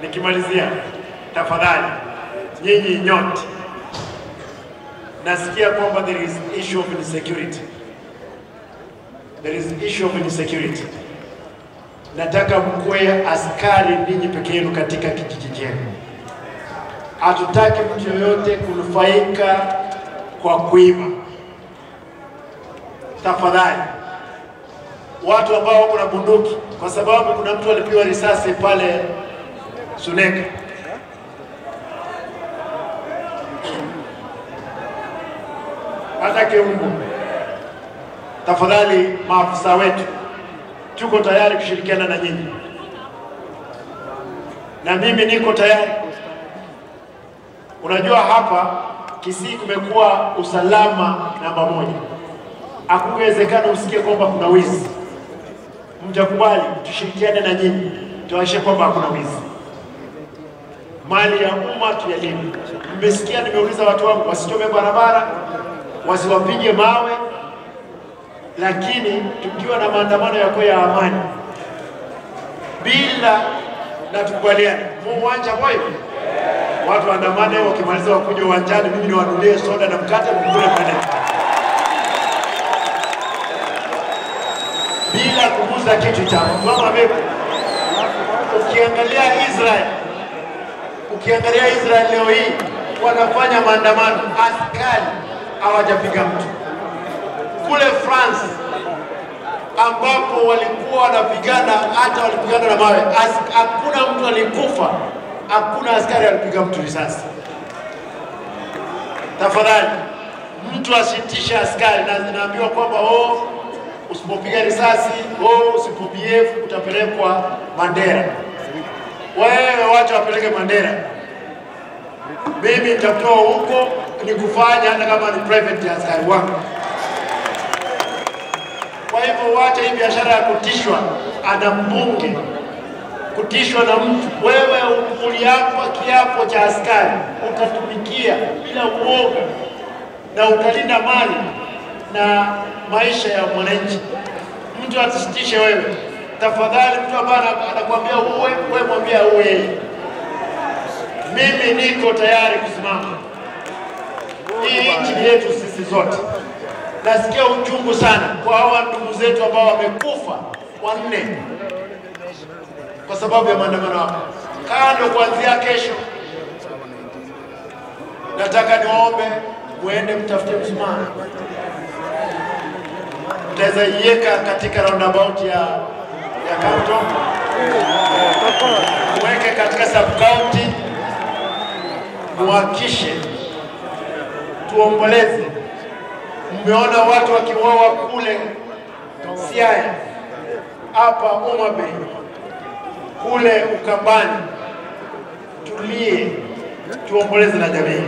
Nikimalizia, tafadhali nyinyi nyote, nasikia kwamba there is issue of insecurity. There is issue of insecurity. Nataka mkuwe askari ninyi peke yenu katika kijiji chenu. Hatutaki mtu yoyote kunufaika kwa kuiba. Tafadhali, watu ambao wako na bunduki, kwa sababu kuna mtu alipigwa risasi pale Suneka. Hata Keumbu. Tafadhali maafisa wetu, tuko tayari kushirikiana na nyinyi. Na mimi niko tayari. Unajua hapa Kisii kumekuwa usalama namba 1. Hakungewezekana usikie kwamba kuna wizi. Mtakubali tushirikiane na nyinyi, tuhakikishe kwamba hakuna wizi. Mali ya umma tuyalinde. Mmesikia nimeuliza watu wangu wasichome barabara, wasiwapige mawe, lakini tukiwa na maandamano yako ya amani bila na tukubaliane. Muwanja boy. Watu waandamane, wakimaliza wakuja uwanjani, mimi niwanunulie soda na mkate mkule pale. Bila kugusa kitu cha mama vipi? Ukiangalia Israel leo hii wanafanya maandamano, askari hawajapiga mtu. Kule France ambapo walikuwa wanapigana, hata walipigana na mawe, hakuna mtu alikufa, hakuna askari alipiga mtu risasi. Tafadhali mtu asitishe askari, na naambiwa kwamba usipopiga risasi, usipobehave utapelekwa Mandera. Wewe wacha wapeleke Mandera. Mimi nitatoa huko nikufanya hata kama ni private askari wangu. Kwa hivyo wacha hii biashara ya kutishwa ana mbunge, kutishwa na mtu. Wewe uliapa kiapo cha askari, utatumikia bila uoga na utalinda mali na maisha ya mwananchi. Mtu asisitishe wewe. Tafadhali mtu ambaye anakuambia uwe, wewe mwambie uwe. Mimi niko tayari kusimama. Hii nchi yetu sisi zote. Nasikia uchungu sana kwa hawa ndugu zetu ambao wamekufa 4 kwa sababu ya maandamano hapa. Kando kuanzia kesho, nataka niwaombe muende mtafute msumari. Mtaweza iweka katika roundabout ya county, muweke katika sub county, muhakikishe tuomboleze. Mmeona watu wakiuawa kule Siaya, hapa Homa Bay, kule Ukambani. Tulie, tuomboleze na jamii.